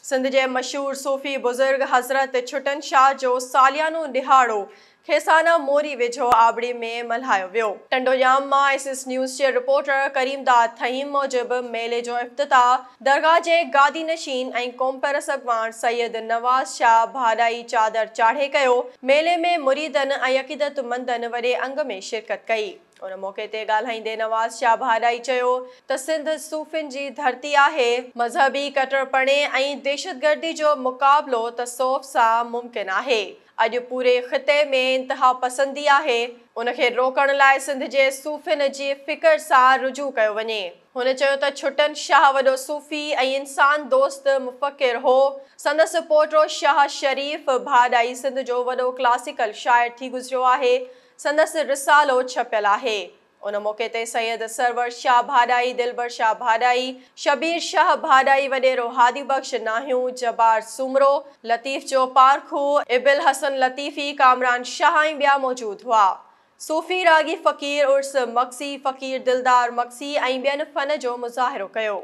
سنڌ جي مشهور صوفي بزرگ حضرت ڇٽن شاهه جو ساليانو ڏهاڙو کيسانا موري ويجهو آبڙي ۾ ملهايو ويو. ٽنڊوڄام مان ايس ايس نيوز جي رپورٽر ڪريم داد ٿهيم موجب ميلي جو افتتاح درگاهه جي گادي نشين ۽ قومپرست اڳواڻ سيد نواز شاهه ڀاڏائي چادر چاڙهي ڪيو. ميلي ۾ مريدن ۽ عقيدتمندن وڏي انگ ۾ شرڪت ڪئي. ان موقعي تي ڳالهائيندي نواز شاهه ڀاڏائي چيو ته سنڌ صوفين جي ڌرتي آهي، مذهبي ڪٽرپڻي ۽ دهشتگردي جو مقابلو تصوف سان ممڪن آهي. اڄ پوري خطي ۾ انتهاپسندي آهي، ان کي روڪڻ لاء سنڌ جي صوفين جي فڪر سان رجوع ڪيو وڃي. هن چيو ته ڇٽن شاهه وڏو صوفي ۽ انسان دوست مفڪر هو، سندس پوٽو شاهه شريف ڀاڏائي سنڌ جو وڏو ڪلاسيڪل شاعر ٿي گذريو آهي، سندس رسالو ڇپيل آهي. ان موقعي تي سيد سرور شاهه ڀاڏائي، دلبر شاهه ڀاڏائي، شبير شاهه ڀاڏائي، وڏيرو هادي بخش ناهيون، جبار سومرو، لطيف جو پارکو، ابل حسن لطيفي، ڪامران شاهه ۽ ٻيا موجود هئا. صوفي راڳي فقير عرس مگسي، فقير دلدار مگسي ۽ ٻين فن جو مظاهرو ڪيو.